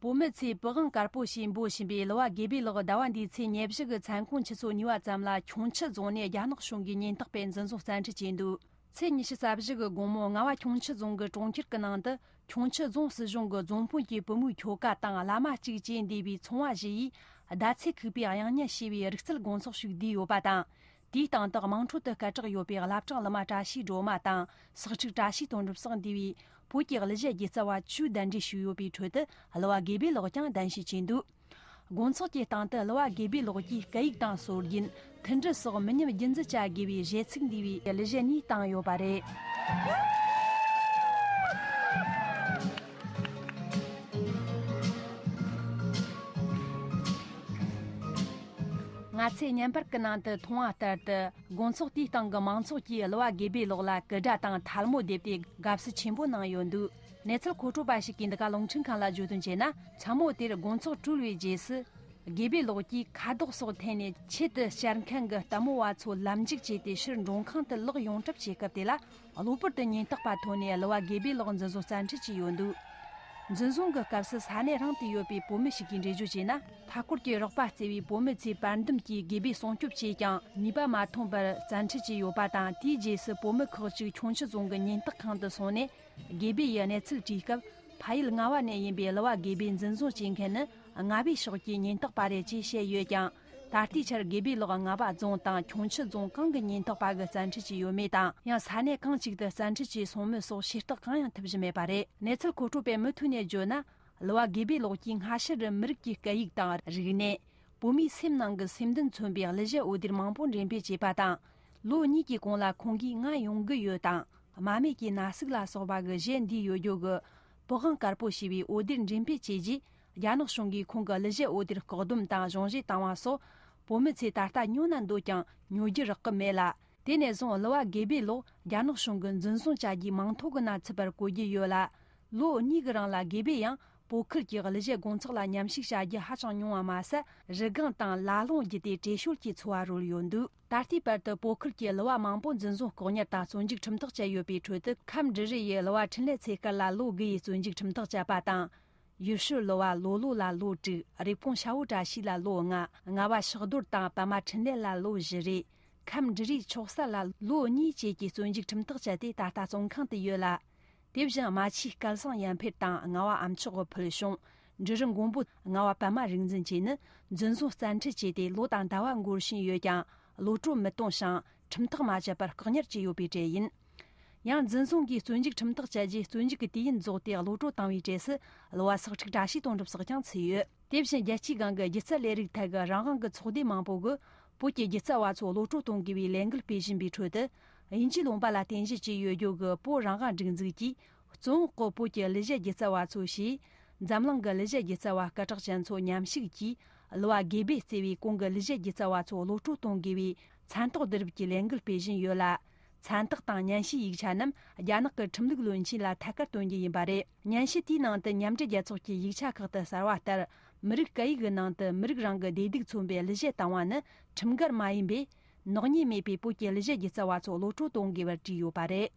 བོད་མི་ཚོས་པི་ཝང་དཀར་པོ་ཞེས་འབོད་བཞིན་པའི་གླུ་བ་དགེ་འཕེལ་ལགས་ཟླ་བ་འདིའི་ཚེས་ཉེར་བཞི་གི་མཚན་ཁོངས་ཆུ་ཚོད་གཉིས་པ་ཙམ་ལ་ཁྱུང་མཆུ་རྫོང་ནས་རྒྱ་ནག་གཞུང་གིས་ཉེན་རྟོག་པས་འཛིན་བཟུང་རྩིས་སྤྲོད་བྱས་འདུག་ཚེས་ཉི་ཤུ་རྩ་བཞི་གི་དགོང་མོ་རྔ་བ་ཁྱུང་མཆུ་རྫོང་གི་གྲོང་ཁྱེར་གྱི་ནང་དུ། ཁྱུང་མཆུ་རྫོང་སྲིད་གཞུང་གི་རྫོང་དཔོན་གྱི་བུ་མོའི་ཁྱོ་ག་དང་བླ་མ་གཅིག་བཅས་འདུས་པའི་ཚོང་བ་བཞི་ཡིས་ཟླ་ཚེས་ཁུག་པའི་གཡང་ཉལ་ཞེས་པའི་རིག་རྩལ་དགོང་ཚོགས་ཤིག་བསྡུས་ཡོད་པ་དང་། དེའི་སྟེང་དུ་དམངས་ཁྲོད་དུ་སྐད་གྲགས་ཡོད་པའི་བླ་བྲང་གླུ་མ་བཀྲ་ཤིས་སྒྲོལ་མ་དང་། སྲོག་ཕྲུག་བཀྲ་ཤིས་དོན་གྲུབ་སོགས་འདུས་པའི་བོད་ཀྱི་གླུ་གཞས་སྒྱུ་རྩལ་བ་བཅུ་གདན་འདྲེན་ཞུས་ཡོད་པའི་ཁྲོད་དུ། གླུ་བ་དགེ་འཕེལ་ལགས་ཀྱང་གདན་ཞུ་བྱས་འདུག་དགོང་ཚོགས་ཀྱི་སྟེང་དུ་གླུ་བ་དགེ་འཕེལ་ལགས་ཀྱིས་སྐད་ཡིག་དང་སྲོལ་རྒྱུན། མཐུན་སྒྲིལ་སོགས་མི་ཉམས་རྒྱུན་འཛིན་བྱ་དགོས་པའི་གཞས་ཚིག་འདུས་པའི་གླུ་གཞས་གཉིས་བཏང་ཡོད་པ་རེད། ང་ཚོས་བརྙན་པར་གྱི་ནང་དུ་མཐོང་བ་ལྟར་དུ། དགོང་ཚོགས་དེའི་སྟེང་གི་མང་ཚོགས་ཀྱིས་གླུ་བ་དགེ་འཕེལ་ལགས་ལ་སྐུ་སྒྲ་དང་ཐལ་མོ་རྡེབ་སྟེ་དགའ་བསུ་ཆེན་པོ་གནང་ཡོད་འདུག་གནས་ཚུལ་མཁོ་སྤྲོད་པ་ཞིག་གིས་འདི་ག་རླུང་འཕྲིན་ཁང་ལ་བརྗོད་དོན་བྱས་ན། མཚན་མོ་དེར་དགོང་ཚོགས་གྲོལ་བའི་རྗེས་སུ། དགེ་འཕེལ་ལགས་ཀྱིས་ཁ་དོག་སོགས་འཐེན་ནས་ཆེད་དུ་བཅར་མཁན་གྱི་ལྟད་མོ་བ་ཚོ་ལམ་འཇུག་བྱས་ཏེ་ཕྱིར་མགྲོན་ཁང་དུ་ལོག་ཡོང་གྲབས་བྱེད་སྐབས་དེ་ལ། གློ་བུར་དུ་ཉེན་རྟོག་པ་ཐོན་ནས་གླུ་བ་དགེ་འཕེལ་ལགས་འཛིན་བཟུང་རྩིས་སྤྲོད་བྱས་ཡོད་འདུག་འཛིན་བཟུང་གི་སྐབས་སུ་ས་གནས་རང་དུ་ཡོད་པའི་བོད་མི་ཞིག་གིས་འགྲེལ་བརྗོད་བྱས་ན། མཐའ་འཁོར་གྱི་རོགས་པ་བརྩེ་བའི་བོད་མི་ཚོས་པར་འདུམ་གྱིས་དགེ་སྦས་སྲུང་སྐྱོབ་བྱས་ཀྱང་ནུས་པ་མ་ཐོན་པར་བཙན་ཁྲིད་བྱས་ཡོད་པ་དང་། དེའི་རྗེས་སུ་བོད་མི་ཁག་ཅིག་ཁྱུང་མཆུ་རྫོང་གི་ཉེན་རྟོག་ཁང་དུ་སོང་ནས་དགེ་སྦས་ཡི་གནས་ཚུལ་དྲིས་སྐབས། ཕ་ཡུལ་རྔ་བ་ནས་ཡིན་པའི་གླུ་བ་དགེ་སྦས་འཛིན་བཟུང་བྱེད་མཁན་ནི་རྔ་བའི་ཕྱོགས་ཀྱི་ཉེན་རྟོག་པ་རེད་ཅེས་བཤད་ཡོད་ཀྱང་། ད་ལྟའི་ཆར་དགེ་སྦས་ལགས་རྔ་བ་རྫོང་དང་ཁྱུང་མཆུ་རྫོང་གང་གི་ཉེན་རྟོག་པ་གིས་བཙན་ཁྲིད་བྱས་ཡོད་མེད་དང་། ཡང་ས་གནས་གང་ཅིག་ཏུ་བཙན་ཁྲིད་བྱས་སོང་མིན་སོགས་ཤེས་རྟོགས་གང་ཡང་ཐུབ་བཞིན་མེད་པ་རེད། གནས་ཚུལ་མཁོ་སྤྲོད་པས་མུ་མཐུད་ནས་བརྗོད་ན། གླུ་བ་དགེ་སྦས་ལགས་ཀྱིས་སྔ་ཕྱི་རུ་མི་རིགས་ཀྱི་སྐད་ཡིག་དང་རིག་གནས། བོད་མིའི་སེམས་ནང་གི་སེམས་འདུན་མཚོན་པའི་གླུ་གཞས་འོད་སྡེར་མང་པོ་འགྲེམས་སྤེལ་བྱས་པ་དང་། ལོ་གཉིས་ཀྱི་གོང་ལ་ཁོང་གིས་ང་ཡོང་གི་ཡོད་དང་། རྨ་མེད་ཀྱི་ན་ཟུག་ལ་སོགས་པ་གི་གཞས་འདུས་ཡོད་རྒྱུ་གི་པི་ཝང་དཀར་པོ་ཞེས་པའི་འོད་སྡེར་འགྲེམས་སྤེལ་བྱས་རྗེས། རྒྱ་ནག་གཞུང་གིས་ཁོང་གི་གླུ་གཞས་འོད་སྡེར་བཀག་སྡོམ་དང་གཞུང་བཞེས་བཏང་བ་སོགས། བོད་མི་ཚོས་ད་ལྟ་ཉོ་ན་འདོད་ཀྱང་ཉོ་རྒྱུ་རག་གི་མེད་ལ། དེ་ནས་བཟུང་གླུ་བ་དགེ་སྦས་ལགས་རྒྱ་ནག་གཞུང་གིས་འཛིན་བཟུང་བྱ་རྒྱུའི་མིང་ཐོ་གི་ནང་ཚུད་པར་གོ་རྒྱུ་ཡོད་ལ། ལོ་གཉིས་ཀྱི་རིང་ལ་དགེ་སྦས་ཡང་བོད་ཁུལ་གྱི་གླུ་གཞས་དགོང་ཚོགས་ལ་མཉམ་ཞུགས་བྱ་རྒྱུ་ཧ་ཅང་ཉུང་བ་མ་ཟད། རི་སྒང་དང་ལ་ལུང་བརྒྱུད་དེ་བྲེལ་ཤོར་གྱི་འཚོ་བ་རོལ་ཡོད་འདུག་ད་ལྟའི་བར་དུ་བོད་ཁུལ་གྱི་གླུ་བ་མང་པོ་འཛིན་བཟུང་ལྐོག་ཉར་དང་བཙོན་འཇུག་ཁྲིམས་ཐག་བཅད་ཡོད་པའི་ཁྲོད་དུ། ཁམས་འབྲི་རུ་ཡི་གླུ་བ་འཕྲིན་ལས་ཚེ་དཀར་ལ་ལོ་དགུ་ཡི་བཙོན་འཇུག་ཁྲིམས་ཐག་བཅད་པ་དང་། ཡུལ་ཤུལ་གླུ་བ་ལོ་ལོ་ལ་ལོ་དྲུག་རེབ་གོང་ཤ་བོ་བཀྲ་ཤིས་ལ་ལོ་ལྔ། རྔ་བ་ཕྱག་རྡོར་དང་པད་མ་འཕྲིན་ལས་ལ་ལོ་བཞི་རེ། ཁམས་འབྲི་རུའི་ཆོག་ས་ལ་ལོ་གཉིས་བཅས་ཀྱི་བཙོན་འཇུག་ཁྲིམས་ཐག་བཅད་དེ་ད་ལྟ་བཙོན་ཁང་དུ་ཡོད་ལ། དེ་བཞིན་རྨ་ཆུའི་སྐལ་བཟང་ཡར་འཕེལ་དང་རྔ་བ་ཨ་མཆོག་གི་ཕུལ་བྱུང་། འབྲི་རུ་མགོན་པོ། རྔ་བ་པད་མ་རིག་འཛིན་བཅས་ནི་འཛིན་བཟུང་བཙན་ཁྲིད་བྱས་ཏེ་ལོ་དང་ཟླ་བ་འགོར་བཞིན་ཡོད་ཀྱང་། གློད་གྲོལ་མི་གཏོང་ཞིང་ཁྲིམས་ཐག་མ་བཅད་པར་བཀག་ཉར་བྱས་ཡོད་པའི་གྲས་ཡིན། ཡང་འཛིན་བཟུང་གིས་བཙོན་འཇུག་ཁྲིམས་ཐག་བཅད་རྗེས་བཙོན་འཇུག་གི་དུས་ཡུན་རྫོགས་ཏེ་གློད་གྲོལ་བཏང་བའི་གྲས་སུ། གླུ་བ་སག་ཁྲིག་བཀྲ་ཤིས་དོན་གྲུབ་སོགས་ཀྱང་ཚུད་ཡོད། དེ་བཞིན་རྒྱལ་སྤྱིའི་སྒང་གི་སྒྱུ་རྩལ་ལས་རིགས་ཐད་ཀྱི་རང་དབང་གི་ཚོགས་སྡེ་མང་པོ་གིས་བོད་ཀྱི་སྒྱུ་རྩལ་བ་ཚོ་གློད་གྲོལ་གཏོང་དགོས་པའི་ལས་འགུལ་སྤེལ་བཞིན་པའི་ཁྲོད་དུ། དབྱིན་ཇིའི་ལུང་པ་ལ་རྟེན་གཞི་བྱས་ཡོད་རྒྱུ་གི་བོད་རང་དབང་སྒྲིག་འཛུགས་ཀྱིས། བཙོན་འོག་གི་བོད་ཀྱི་གླུ་གཞས་སྒྱུ་རྩལ་བ་ཚོ་ཞེས། འཛམ་གླིང་གི་གླུ་གཞས་སྒྱུ་རྩལ་བ་སྐད་གྲགས་ཅན་ཚོ་མཉམ་ཞུགས་ཀྱིས། གླུ་བ་དགེ་སྦས་གཙོས་པའི་གོང་གི་གླུ་གཞས་སྒྱུ་རྩལ་བ་ཚོ་གློད་གྲོལ་གཏོང་དགོས་པའི་མཚན་རྟགས་བསྡུ་རུབ་ཀྱི་ལས་འགུལ་སྤེལ་བཞིན་ཡོད་ལ། མཚན་རྟགས་དང་སྙན་ཞུའི་ཡིག་ཆ་རྣམས་རྒྱ་ནག་གི་ཁྲིམས་ལུགས་བློན་ཆེན་ལ་ཐད་ཀར་སྟོན་རྒྱུ་ཡིན་པ་རེད། སྙན་ཞུ་དེའི་ནང་དུ་མཉམ་འབྲེལ་རྒྱལ་ཚོགས་ཀྱི་ཡིག་ཆ་ཁག་ཏུ་གསལ་བ་ལྟར། མི་རིགས་སྐད་ཡིག་གི་ནང་དུ་མི་རིགས་རང་གི་བདེ་སྡུག་མཚོན་པའི་གླུ་གཞས་བཏང་བ་ནི་ཁྲིམས་འགལ་མ་ཡིན་པས། ནག་ཉེས་མེད་པའི་བོད་ཀྱི་གླུ་གཞས་སྒྱུ་རྩལ་བ་ཚོ་གློད་གྲོལ་གཏོང་དགོས་པར་བྲིས་ཡོད་པ་རེད།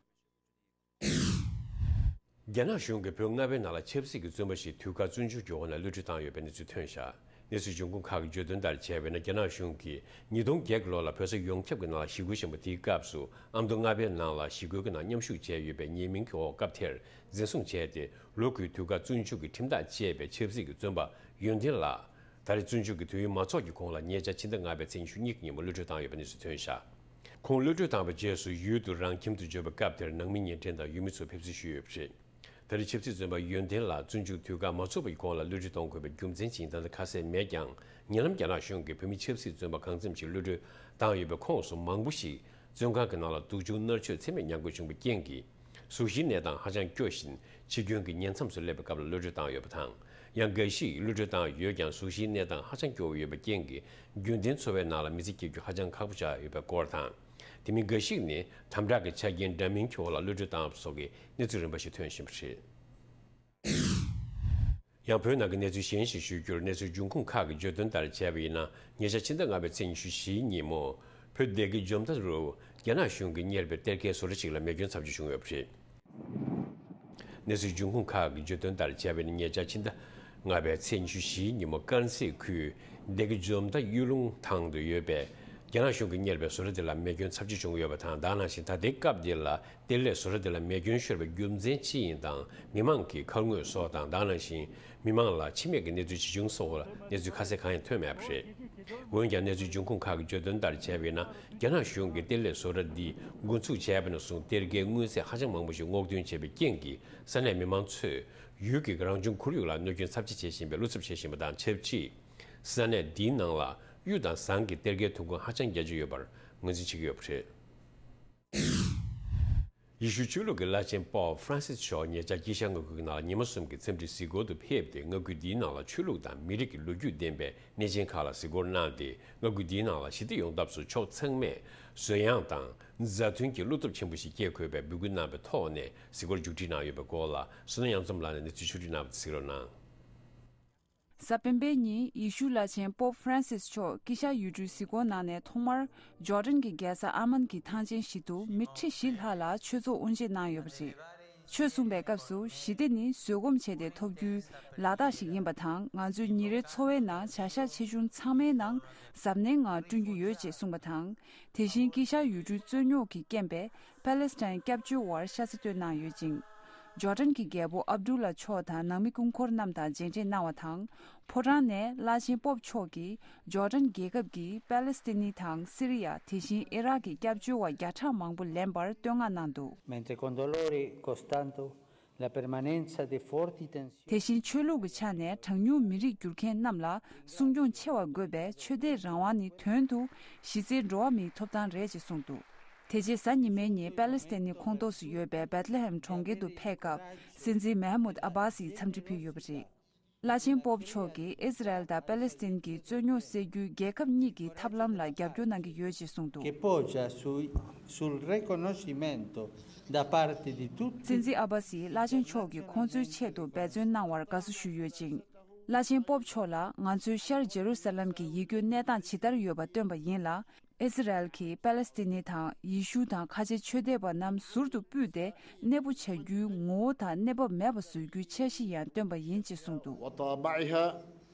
རྒྱ་ནག་གཞུང་གིས་བོད་མངའ་བོའི་ནང་ལ་ཆབ་སྲིད་ཀྱི་བཙོན་པ་ཞིག་དུས་བཀག་བཙོན་འཇུག་བྱས་ཡོད་པ་གློད་གྲོལ་བཏང་ཡོད་པའི་གནས་ཚུལ་ཐོན་བཞག་གནས་ཚུལ་འབྱུང་ཁུངས་ཁག་གིས་བརྗོད་དོན་ལྟར་བྱས་པ་ཡིན་ན། རྒྱ་ནག་གཞུང་གིས་ཉིས་སྟོང་བརྒྱད་ཀྱི་ལོ་ལ་བོད་ས་ཡོངས་ཁྱབ་ཀྱི་ནང་ལ་ཞི་རྒོལ་བྱེད་པ་དེའི་སྐབས་སུ། ཨ་མདོ་མངའ་བོའི་ནང་ལ་ཞི་རྒོལ་གྱི་ནང་མཉམ་ཞུགས་བྱས་ཡོད་པའི་ཉེས་མིང་གི་འོག་སྐབས་དེར་འཛིན་བཟུང་བྱས་ཏེ། ལོ་དགུའི་དུས་བཀག་བཙོན་འཇུག་གི་ཁྲིམས་ཐག་བཅད་པའི་ཆབ་སྲིད་ཀྱི་བཙོན་པ་ཡོན་ཏན་ལགས། ད་རེས་བཙོན་འཇུག་གི་དུས་ཡུན་མ་རྫོགས་ཀྱི་གོང་ལ་ཉེ་ཆར་ཕྱི་ཟླ་ལྔ་པའི་ཚེས་ཉི་ཤུ་གཉིས་ཀྱི་ཉིན་མོ་གློད་གྲོལ་བཏང་ཡོད་པའི་གནས་ཚུལ་ཐོན་བཞག་ཁོང་གློད་གྲོལ་བཏང་བའི་རྗེས་སུ་ཡུལ་དུ་རང་ཁྱིམ་དུ་འབྱོར་བའི་སྐབས་དེར་ནང་མི་གཉིས་འབྲེལ་དང་ཡུལ་མི་ཚོ་ཕེབས་བསུ་ཞུས་ཡོད་པ་རེད། ད་རེས་ཆབ་སྲིད་བཙོན་པ་ཡོན་ཏན་ལགས་བཙོན་འཇུག་དུས་བཀག་མ་ཚོགས་པའི་གོང་ལ་གློད་གྲོལ་གཏོང་དགོས་པའི་རྒྱུ་མཚན་ཅིག་ད་ལྟ་ཁ་གསལ་མེད་ཀྱང་། ཉེ་ལམ་རྒྱ་ནག་གཞུང་གིས་བོད་མི་ཆབ་སྲིད་བཙོན་པ་གང་འཚམ་ཞིག་གློད་གྲོལ་བཏང་ཡོད་པའི་ཁོངས་སུ་མང་པོ་ཞིག་བཙོན་ཁང་གི་ནང་ལ་སྡུག་སྦྱོང་མནར་གཅོད་ཚད་མེད་མྱངས་དགོས་བྱུང་བའི་རྐྱེན་གྱིས། གཟུགས་གཞིའི་གནས་སྟངས་ཧ་ཅང་སྐྱོ་ཞིང་། འཆི་སྐྱོན་གྱི་ཉེན་མཚམས་སུ་སླེབས་པའི་སྐབས་ལ་གློད་གྲོལ་བཏང་ཡོད་པ་དང་། ཡང་འགའ་ཞིག་གློད་གྲོལ་བཏང་ཡོད་ཀྱང་། གཟུགས་གཞིའི་གནས་སྟངས་ཧ་ཅང་སྐྱོ་བོ་ཡོད་པའི་རྐྱེན་གྱིས། རྒྱུན་ལྡན་འཚོ་བའི་ནང་ལ་མི་ཚེ་སྐྱེལ་རྒྱུ་ཧ་ཅང་ཁག་པོ་ཆགས་ཡོད་པའི་སྐོར་དང་། དེ་མིན་འགའ་ཞིག་ནི་དམ་དྲག་གི་ཆ་རྐྱེན་འདྲ་མིན་འཁྱོར་བ་ལ་གློད་གྲོལ་བཏང་བ་སོགས་ཀྱི་གནས་ཚུལ་རིམ་པ་ཞིག་ཐོན་བཞིན་པ་རེད། ཡང་བོད་ནང་གི་གནས་ཚུལ་གཞན་ཞིག་ཞུ་རྒྱུར། གནས་ཚུལ་འབྱུང་ཁུངས་ཁག་གིས་བརྗོད་དོན་ལྟར་བྱས་པ་ཡིན་ན། ཉེ་ཆར་ཕྱི་ཟླ་ལྔ་པའི་ཚེས་ཉི་ཤུ་བཞིའི་ཉིན་མོ། བོད་སྡེ་དགེ་འཇོ་མདའ་རུ་རྒྱ་ནག་གཞུང་གིས་གཉེར་བའི་གཏེར་ཁའི་བཟོ་གྲྭ་ཞིག་ལ་མེ་སྐྱོན་ཚབས་ཆེ་བྱུང་ཡོད་པ་རེད། གནས་ཚུལ་འབྱུང་ཁུངས་ཁག་གིས་བརྗོད་དོན་ལྟར་བྱས་པ་ཡིན་ན། ཉེ་ཆར་ཕྱི་ཟླ་ལྔ་པའི་ཚེས་ཉི་ཤུ་བཞིའི་ཉིན་མོ། དཀར་མཛེས་ཁུལ་སྡེ་དགེ་འཇོ་མདའ་གཡུ་ལུང་ཐང་དུ་ཡོད་པའི་རྒྱ་ནག་གཞུང་གིས་གཉེར་བའི་བཟོ་གྲྭ་དེ་ལ་མེ་སྐྱོན་ཚབས་ཆེ་བྱུང་ཡོད་པ་དང་། དེ་ནང་བཞིན་ད་ལྟའི་སྐབས་འདི་ལ། གཏེར་ལས་བཟོ་གྲྭ་དེ་ལ་མེ་སྐྱོན་ཤོར་བའི་རྒྱུ་མཚན་ཅི་ཡིན་དང་། མི་མང་གིས་ཁ་རྔོག་སོགས་དང་། དེ་ནང་བཞིན་མི་མང་ལ་འཆི་རྨས་ཀྱི་གནས་ཚུལ་ཇི་བྱུང་སོགས་ལ་གནས་ཚུལ་ཁ་གསལ་གང་ཡང་ཐོན་མེད་པ་རེད། འོན་ཀྱང་། གནས་ཚུལ་འབྱུང་ཁུངས་ཁག་གིས་བརྗོད་དོན་ལྟར་བྱས་པ་ཡིན་ན། རྒྱ་ནག་གཞུང་གིས་གཏེར་ལས་བཟོ་གྲྭ་འདི་འགོ་འཛུགས་བྱས་པ་ནས་བཟུང་གཏེར་ཁའི་དངོས་རྫས་ཧ་ཅང་མང་པོ་ཞིག་སྔོག་འདོན་བྱས་པའི་རྐྱེན་གྱིས། ས་གནས་མི་མང་ཚོས་ཡུལ་གྱི་རང་བྱུང་ཁོར་ཡུག་ལ་གནོད་སྐྱོན་ཚབས་ཆེ་བྱེད་བཞིན་པའི་བློ་འཚབ་བྱེད་བཞིན་པ་དང་ཆབས་ཅིག་ས་གནས་འདིའི་ནང་ལ་གཡུ་དང་ཟངས་ཀྱི་གཏེར་ཁའི་ཐོན་ཁུངས་ཧ་ཅང་རྒྱ་ཆེ་ཡོད་པར་ངོས་འཛིན་བྱེད་ཀྱི་ཡོད་པ་རེད། ཡེ་ཤུ་ཆོས་ལུགས་ཀྱི་བླ་ཆེན་པོབ་ཧྥ་རན་སིས་མཆོག་ཉེ་ཆར་དཀྱིལ་ཤར་མངའ་ཁུལ་གྱི་ནང་ལ་ཉི་མ་གསུམ་གྱི་འཚམས་འདྲིའི་གཟིགས་སྐོར་དུ་ཕེབས་ཏེ། མངའ་ཁུལ་འདིའི་ནང་ལ་ཆོས་ལུགས་དང་མི་རིགས་ཀྱི་ལོ་རྒྱུས་ལྡན་པའི་གནས་ཆེན་ཁག་ལ་གཟིགས་སྐོར་གནང་སྟེ། མངའ་ཁུལ་འདིའི་ནང་ལ་ཞི་བདེ་ཡོང་ཐབས་སུ་ཕྱོགས་ཚང་མས་གཟུགས་གཡོན་དང་མཛའ་མཐུན་གྱི་བློ་སྟོབས་ཆེན་པོ་ཞིག་སྐྱེལ་དགོས་པའི་འབོད་སྐུལ་གནང་བའི་ཐོག་ནས་གཟིགས་སྐོར་མཇུག་སྒྲིལ་གནང་ཡོད་པའི་སྐོར་ལ། བསོད་ནམས་དབྱངས་འཛོམས་ལགས་ནས་གནས་ཚུལ་ཕྱོགས་བསྒྲིགས་གནང་བ་དེ་གཟིགས་རོགས་གནང་། གཟའ་སྤེན་པའི་ཉིན་ཡེ་ཤུ་བླ་ཆེན་པོབ་ཧྥ་རན་སིས་མཆོག་དཀྱིལ་ཤར་ཡུལ་གྲུའི་གཟིགས་སྐོར་གནང་ནས། ཐོག་མར་ཇོར་ཌན་གྱི་རྒྱལ་ས་ཨ་མན་གྱི་ཐང་ཆེན་ཞིག་ཏུ་མི་ཁྲི་བཞི་ལྷག་ལ་ཆོས་ཚོགས་དབུ་འབྱེད་གནང་ཡོད་པ་རེད། ཆོས་གསུངས་པའི་སྐབས་སུ་ཞི་བདེ་ནི་བཟོད་སྒོམ་བྱས་ཏེ་ཐོབ་རྒྱུའི་ལག་རྟགས་ཤིག་ཡིན་པ་དང་། ང་ཚོའི་ཉིན་རེའི་འཚོ་བའི་ནང་བྱ་གཞག་ཆེ་ཆུང་ཚང་མའི་ནང་གཟབ་ནན་ངང་བསྐྲུན་རྒྱུ་ཡོད་ཅེས་གསུངས་པ་དང་། དེ་བཞིན་དཀྱིལ་ཤར་ཡུལ་གྲུའི་རྩོད་རྙོག་གི་རྐྱེན་པས་པེ་ལེ་སི་ཐན་སྐྱབས་བཅོལ་བར་ཤ་ཚ་བཏོན་གནང་ཡོད་ཅིང་། ཇོར་ཌན་གྱི་རྒྱལ་པོ་ཨབ་ཏུ་ལ་མཆོག་དང་ནང་མི་སྐུ་འཁོར་རྣམས་དང་མཇལ་འཕྲད་གནང་བ་དང་། ཕོ་བྲང་ནས་བླ་ཆེན་པོབ་མཆོག་གིས་ཇོར་ཌན་རྒྱལ་ཁབ་ཀྱིས་པེ་ལེ་སི་ཐན་དང་སི་རི་ཡ། དེ་བཞིན་ཨི་རག་གི་སྐྱབས་བཅོལ་བ་བརྒྱ་ཕྲག་མང་པོ་ལེན་པར་བསྟོད་བསྔགས་གནང་འདུག Mentre con dolori costanto la permanenza di forti tensioni. དེ་བཞིན་ཆོས་ལུགས་ཀྱི་ཆ་ནས་གྲངས་ཉུང་མི་རིགས་བསྒྱུར་མཁན་རྣམས་ལ་སྲུང་སྐྱོང་ཆེ་བ་དགོས་པས། ཆོས་དད་རང་དབང་ནི་དོན་དུ་གཞི་རྩའི་འགྲོ་བ་མིའི་ཐོབ་ཐང་རེད་ཅེས་གསུངས་འདུག་དེ་རྗེས་གཟའ་ཉི་མའི་ཉིན་པེ་ལེ་སི་ཐན་ནི་ཁོངས་གཏོགས་སུ་ཡོད་པའི་བེད་ལེ་ཧེམ་གྲོང་ཁྱེར་དུ་ཕེབས་སྐབས། སྲིད་འཛིན་མེ་ཧ་མུད་ཨ་བྷ་སི་ཡིས་འཚམས་འདྲི་ཕུལ་ཡོད་པ་རེད། བླ་ཆེན་པོབ་མཆོག་གིས་ཨི་ཟི་རལ་དང་པེ་ལེ་སི་ཐན་གྱི་རྩོད་རྙོག་སེལ་རྒྱུའི་རྒྱལ་ཁབ་གཉིས་ཀྱི་ཐབས་ལམ་ལ་རྒྱབ་སྐྱོར་གནང་གི་ཡོད་ཅེས་གསུངས་འདུག Che poggia sui- sul riconoscimento da parte di tutti. སྲིད་འཛིན་ཨ་བྷ་སིས་བླ་ཆེན་མཆོག་གིས་ཁོང་ཚོའི་ཆེད་དུ་འབད་བརྩོན་གནང་བར་དགའ་བསུ་ཞུས་ཡོད་ཅིང་། བླ་ཆེན་པོབ་མཆོག་ལ་ང་ཚོས་ཤར་ཇེ་རུ་ས་ལམ་གྱི་ཡིད་སྐྱོའི་གནས་སྟངས་ཇི་ལྟར་ཡོད་པ་སྟོན་པ་ཡིན་ལ། ཨི་ཟི་རལ་གྱིས་པེ་ལེ་སི་ཐན་དང་ཡེ་ཤུ་དང་ཁ་ཆེ་ཆོས་དད་པ་རྣམས་ཟུར་དུ་སྤུས་ཏེ་གནས་སྤོ་བྱ་རྒྱུའི་ངོ་བོ་དང་གནས་བབ་མེད་པ་བཟོ་རྒྱུའི་འཆར་གཞི་ཡང་བཏོན་པ་ཡིན་ཅེས་གསུངས་འདུག وطابعها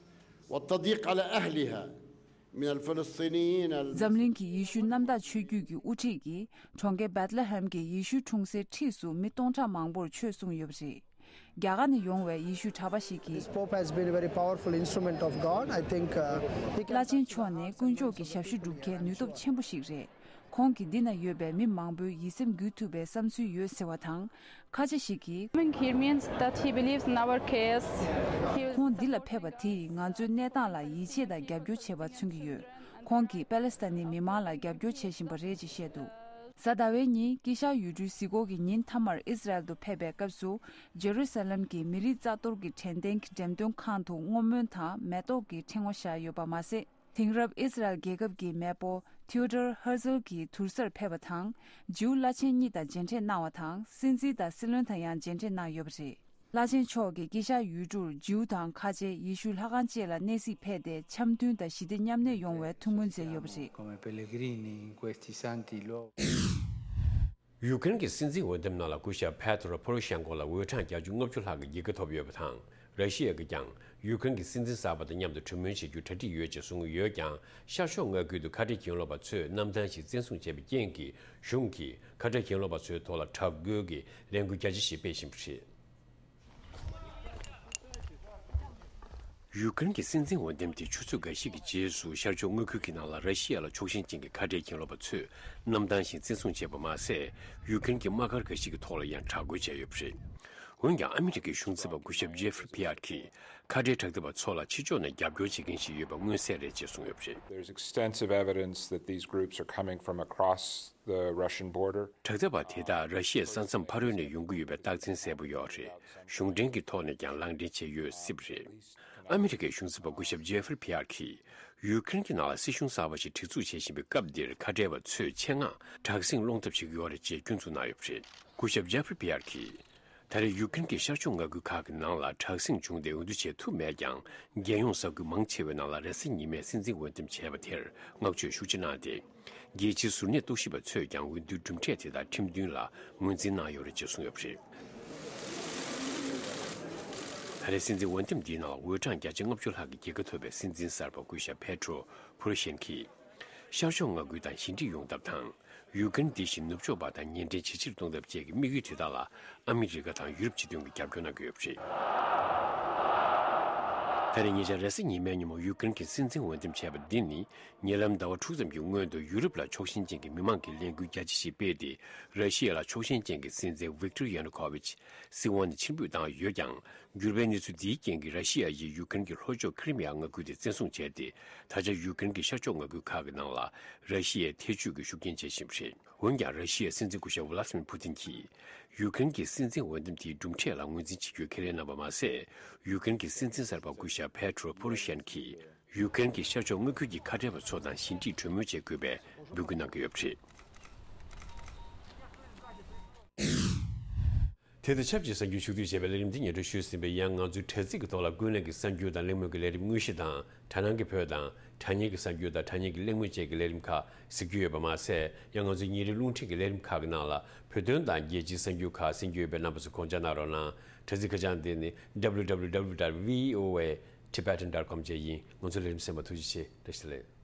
والتضييق على أهلها من الفلسطينيين ال- འཛམ་གླིང་གི་ཡེ་ཤུ་གནམ་བདག་ཆོས་བརྒྱུད་ཀྱི་དབུ་ཁྲིད་ཀྱིས་གྲོང་ཁྱེར་བེད་ལེ་ཧེམ་གྱི་ཡེ་ཤུ་འཁྲུངས་སའི་འཁྲིས་སུ་མི་སྟོང་ཕྲག་མང་པོར་ཆོས་གསུངས་ཡོད་པ་རེད། རྒྱ་གར་ནས་ཡོང་བའི་ཡེ་ཤུ་གྲྭ་པ་ཞིག་གིས། This Pope has been a very powerful instrument of God. I think, uh, he can བླ་ཆེན་མཆོག་ནི་དཀོན་མཆོག་གི་ཞབས་ཞུ་སྒྲུབ་མཁན་ནུས་སྟོབས་ཆེན་པོ་ཞིག་རེད། ཁོང་གིས་འདི་ན་ཡོད་པའི་མི་མང་པོའི་ཡིད་སེམས་འགུལ་ཐུབ་པའི་བསམ་ཚུལ་ཡོད་ཟེར་བ་དང་། ཁ་ཆེ་ཞིག་གིས། Coming here means that he believes in our case. He will ཁོང་འདི་ལ་ཕེབས་པ་དེས་ང་ཚོའི་གནས་སྟངས་ལ་ཡིད་ཆེས་དང་རྒྱབ་སྐྱོར་བྱེད་པ་མཚོན་གྱི་ཡོད། ཁོང་གིས་པེ་ལེ་སི་ཐན་ནི་མི་མང་ལ་རྒྱབ་སྐྱོར་བྱེད་བཞིན་པ་རེད་ཅེས་བཤད་འདུག་གཟའ་ཟླ་བའི་ཉིན་དཀྱིལ་ཤར་ཡུལ་གྲུའི་གཟིགས་སྐོར་གྱི་ཉིན་མཐའ་མར་ཨི་ཟི་རལ་དུ་ཕེབས་པའི་སྐབས་སུ། ཇེ་རུ་ས་ལམ་གྱི་མི་རིགས་རྩ་གཏོར་གྱི་དྲན་རྟེན་གྱི་འགྲེམས་སྟོན་ཁང་དུ་བསྔོ་སྨོན་དང་མེ་ཏོག་གི་ཕྲེང་བ་བཞག་ཡོད་པ་མ་ཟད། དེང་རབས་ཨི་ཟི་རལ་རྒྱལ་ཁབ་ཀྱི་མེས་པོ་ཐིའོ་ཌོར་ཧར་ཛལ་གྱི་དུར་སར་ཕེབས་པ་དང་། ཇིའུ་བླ་ཆེན་གཉིས་དང་མཇལ་འཕྲད་གནང་བ་དང་། སྲིད་འཛིན་དང་སྲིད་བློན་དང་ཡང་མཇལ་འཕྲད་གནང་ཡོད་པ་རེད། བླ་ཆེན་མཆོག་གིས་དཀྱིལ་ཤར་ཡུལ་གྲུར་ཇིའུ་དང་ཁ་ཆེ་ཡེ་ཤུ་ལྷ་ཁང་བཅས་ལ་གནས་གཟིགས་ཕེབས་ཏེ། འཆམ་མཐུན་དང་ཞི་བདེ་མཉམ་གནས་ཡོང་བའི་ཐུགས་སྨོན་མཛད་ཡོད་པ་རེད། Come pellegrini in questi santi luoghi. ཡུ་ཀེ་རེན་གྱི་སྲིད་འཛིན་འོས་འདེམས་ནང་ལ་སྐུ་ཞབས་པེ་ཏྲོ་པོ་རོ་ཤན་ཀོ་ལ་འོས་གྲངས་བརྒྱ་ཆ་ལྔ་བཅུ་ལྷག་གི་འགྱེད་འགོད་ཐོབ་ཡོད་པ་དང་། ར་ཤི་ཡ་གིས་ཀྱང་ཡུ་ཀེ་རེན་གྱི་སྲིད་འཛིན་གསར་པ་དང་མཉམ་དུ་གྲོས་མོལ་བྱེད་རྒྱུའི་གྲ་སྒྲིག་ཡོད་ཅེས་གསུངས་ཡོད་ཀྱང་། ཤར་ཕྱོགས་མངའ་ཁུལ་དུ་ཁ་བྲལ་གྱེན་ལོག་པ་ཚོས་གནམ་ཐང་ཞིག་བཙན་བཟུང་བྱས་པའི་རྐྱེན་གྱིས། གཞུང་གིས་ཁ་བྲལ་གྱེན་ལོག་པ་ཚོའི་ཐོག་ལ་དྲག་རྒོལ་གྱི་ལས་འགུལ་རྒྱ་ཆེ་ཞིག་སྤེལ་བཞིན་པ་རེད། ཡུ་ཀེ་རེན་གྱི་སྲིད་འཛིན་འོས་འདེམས་དེ་ཆུ་ཚོད་འགའ་ཤས་ཀྱི་རྗེས་སུ་ཤར་ཕྱོགས་མངའ་ཁུལ་གྱི་ནང་ལ་ར་ཤི་ཡ་ལ་ཕྱོགས་ཞེན་ཅན་གྱི་ཁ་བྲལ་གྱེན་ལོག་པ་ཚོས་གནམ་ཐང་བཞིན་བཙན་བཟུང་བྱས་པ་མ་ཟད། ཡུ་ཀེ་རེན་གྱི་དམག་སྒར་འགའ་ཤས་ཀྱི་ཐོག་ལ་ཡང་དྲག་རྒོལ་བྱས་ཡོད་པ་རེད། འོན་ཀྱང་ཨ་མི་རི་ཀའི་གཞུང་འཛིན་པ་སྐུ་ཞབས་ཇེ་ཧྥི་རི་ཕི་ཡར་གྱིས། ཁ་བྲལ་དྲག་འཐབ་པ་ཚོ་ལ་ཕྱི་ཕྱོགས་ནས་རྒྱབ་སྐྱོར་བྱེད་མཁན་ཞིག་ཡོད་པ་མངོན་གསལ་རེད་ཅེས་གསུངས་ཡོད་པ་རེད། There's extensive evidence that these groups are coming from across the Russian border. དྲག་འཐབ་པ་དེ་དག་ར་ཤི་ཡའི་ས་མཚམས་ཕ་རོལ་ནས་ཡོང་གི་ཡོད་པའི་རྟགས་མཚན་གསལ་པོ་ཡོད་རེད། གཞུང་འབྲེལ་གྱི་ཐོག་ནས་ཀྱང་ལག་འབྲེལ་བྱས་ཡོད་སྲིད་པ་རེད། ཨ་མི་རི་ཀའི་གཞུང་འཛིན་པ་སྐུ་ཞབས་ཇེ་ཧྥི་རི་ཕི་ཡར་གྱིས། ཡུ་ཀེ་རེན་གྱི་ནང་ལ་སྲིད་གཞུང་གསར་པ་ཞིག་སྒྲིག་འཛུགས་བྱེད་བཞིན་པའི་སྐབས་འདིར་ཁ་བྲལ་བ་ཚོས་ཆེད་མངགས་དྲག་ཟིང་སློང་ཐབས་བྱེད་ཀྱི་ཡོད་རེད་ཅེས་སྐྱོན་འཛུགས་གནང་ཡོད་པ་རེད། སྐུ་ཞབས་ཇེ་ཧྥི་རི་ཕི་ཡར་གྱིས། ད་རེས་ཡུ་ཀེ་རེན་གྱི་ཤར་ཕྱོགས་མངའ་ཁུལ་ཁག་གི་ནང་ལ་དྲག་ཟིང་བྱུང་སྟེ་འོས་བསྡུ་བྱེད་ཐུབ་མེད་ཀྱང་། རྒྱལ་ཡོངས་ས་ཁུལ་མང་ཆེ་བའི་ནང་ལ་རེས་གཟའ་ཉི་མའི་སྲིད་འཛིན་འོས་འདེམས་བྱས་པ་དེར་བསྔགས་བརྗོད་ཤུགས་ཆེ་གནང་སྟེ། རྒྱལ་སྤྱིའི་གཟུར་གནས་རྟོག་ཞིབ་པ་ཚོས་ཀྱང་འོས་བསྡུའི་གྲུབ་འབྲས་དེ་དག་ཁྲིམས་མཐུན་ལ་ངོས་འཛིན་གནང་ཡོད་རེད་ཅེས་གསུངས་ཡོད་པ་རེད། ད་རེས་སྲིད་འཛིན་འོས་འདེམས་འདིའི་ནང་ལ་འོས་གྲངས་བརྒྱ་ཆ་ལྔ་བཅུ་ལྷག་གི་འགྱེད་འགོད་ཐོབ་པའི་སྲིད་འཛིན་གསར་པ་སྐུ་ཞབས་པེ་ཏྲོ་པོ་རོ་ཤན་གྱིས། ཤར་ཕྱོགས་མངའ་ཁུལ་དང་ཞི་འགྲིག་ཡོང་ཐབས་དང་། ཡུ་ཀེ་རེན་འདི་བཞིན་ནུབ་ཕྱོགས་པ་དང་ཉེ་འབྲེལ་ཇེ་ཆེར་གཏོང་ཐབས་བཅས་ཀྱི་དམིགས་ཡུལ་དེ་དག་ལ་ཨ་མི་རི་ཀ་དང་ཡུ་རོབ་སྤྱི་མཐུན་གྱིས་རྒྱབ་སྐྱོར་གནང་གི་ཡོད་པ་རེད། ད་རེས་ཉེ་ཆར་རེས་གཟའ་ཉི་མའི་ཉིན་མོ་ཡུ་ཀེ་རེན་གྱི་སྲིད་འཛིན་འོས་འདེམས་བྱས་པ་འདི་ནི། ཉེ་ལམ་ཟླ་བ་དྲུག་ཙམ་གྱི་སྔོན་དུ་ཡུ་རོབ་ལ་ཕྱོགས་ཞེན་ཅན་གྱི་མི་མང་གིས་ལས་འགུལ་རྒྱ་ཆེ་ཞིག་སྤེལ་ཏེ། ར་ཤི་ཡ་ལ་ཕྱོགས་ཞེན་ཅན་གྱི་སྲིད་འཛིན་ཝིག་ཏོར་ཡ་ནུ་ཁོ་ཝིཆ་སྲིད་དབང་ནས་ཕྱིར་འབུད་བཏང་ཡོད་ཀྱང་། འགྱུར་བའི་གནས་ཚུལ་འདིའི་རྐྱེན་གྱིས་ར་ཤི་ཡ་ཡིས་ཡུ་ཀེ་རེན་གྱི་ལྷོ་ཕྱོགས་ཁི་རི་མི་ཡ་མངའ་ཁུལ་དེ་བཙན་བཟུང་བྱས་ཏེ། ད་ཆ་ཡུ་ཀེ་རེན་གྱི་ཤར་ཕྱོགས་མངའ་ཁུལ་ཁག་གི་ནང་ལ་ར་ཤི་ཡའི་ཐེ་བྱུས་ཀྱི་ཤུགས་རྐྱེན་བྱེད་བཞིན་པ་རེད། འོན་ཀྱང་། ར་ཤི་ཡའི་སྲིད་འཛིན་སྐུ་ཞབས་ཝ་ལ་ཏི་མིར་ཕུ་ཏིན་གྱིས། ཡུ་ཀེ་རེན་གྱི་སྲིད་འཛིན་འོས་འདེམས་དེའི་གྲུབ་འབྲས་ལ་ངོས་འཛིན་བྱེད་རྒྱུའི་ཁས་ལེན་གནང་བ་མ་ཟད། ཡུ་ཀེ་རེན་གྱི་སྲིད་འཛིན་གསར་པ་སྐུ་ཞབས་པེ་ཏྲོ་པོ་རོ་ཤན་གྱིས། ཡུ་ཀེ་རེན་གྱི་ཤར་ཕྱོགས་མངའ་ཁུལ་གྱི་ཁ་བྲལ་བ་ཚོ་དང་ཞི་འགྲིག་གྲོས་མོལ་བྱེད་དགོས་པའི་འབོད་སྐུལ་གནང་གི་ཡོད་པ་རེད། དེ་དང་ཆབས་ཅིག་གསར་འགྱུར་ཕྱོགས་བསྡུས་བྱས་པའི་ལས་རིམ་འདི་སྙན་སྒྲོན་ཞུས་ཟིན་པས། ཡང་ང་ཚོའི་དྲ་ཚིགས་ཀྱི་ཐོག་ལ་ཀུན་གླེང་གི་གསར་འགྱུར་དང་གླེང་མོལ་གྱི་ལས་རིམ་དངོས་གཞི་དང་། དྲ་སྣང་གི་བོད་དང་དྲ་བརྙན་གྱི་གསར་འགྱུར་དང་དྲ་བརྙན་གྱི་གླེང་མོལ་བཅས་ཀྱི་ལས་རིམ་ཁག་གཟིགས་རྒྱུ་ཡོད་པ་མ་ཟད། ཡང་ང་ཚོའི་ཉིན་རེའི་རླུང་འཕྲིན་གྱི་ལས་རིམ་ཁག་གི་ནང་ལ་བོད་དོན་དང་རྒྱལ་སྤྱིའི་གསར་འགྱུར་ཁག་གསན་རྒྱུ་ཡོད་པས། རྣམ་པ་ཚོས་དགོངས་འཇགས་གནང་རོགས་གནང་། དྲ་ཚིགས་ཁ་བྱང་འདི་ནི་W W W dot V O A Tibetan dot com བཅས་ཡིན། ང་ཚོའི་ལས་རིམ་གསན་པར་ཐུགས་རྗེ་ཆེ། བཀྲ་ཤིས་བདེ་ལེགས།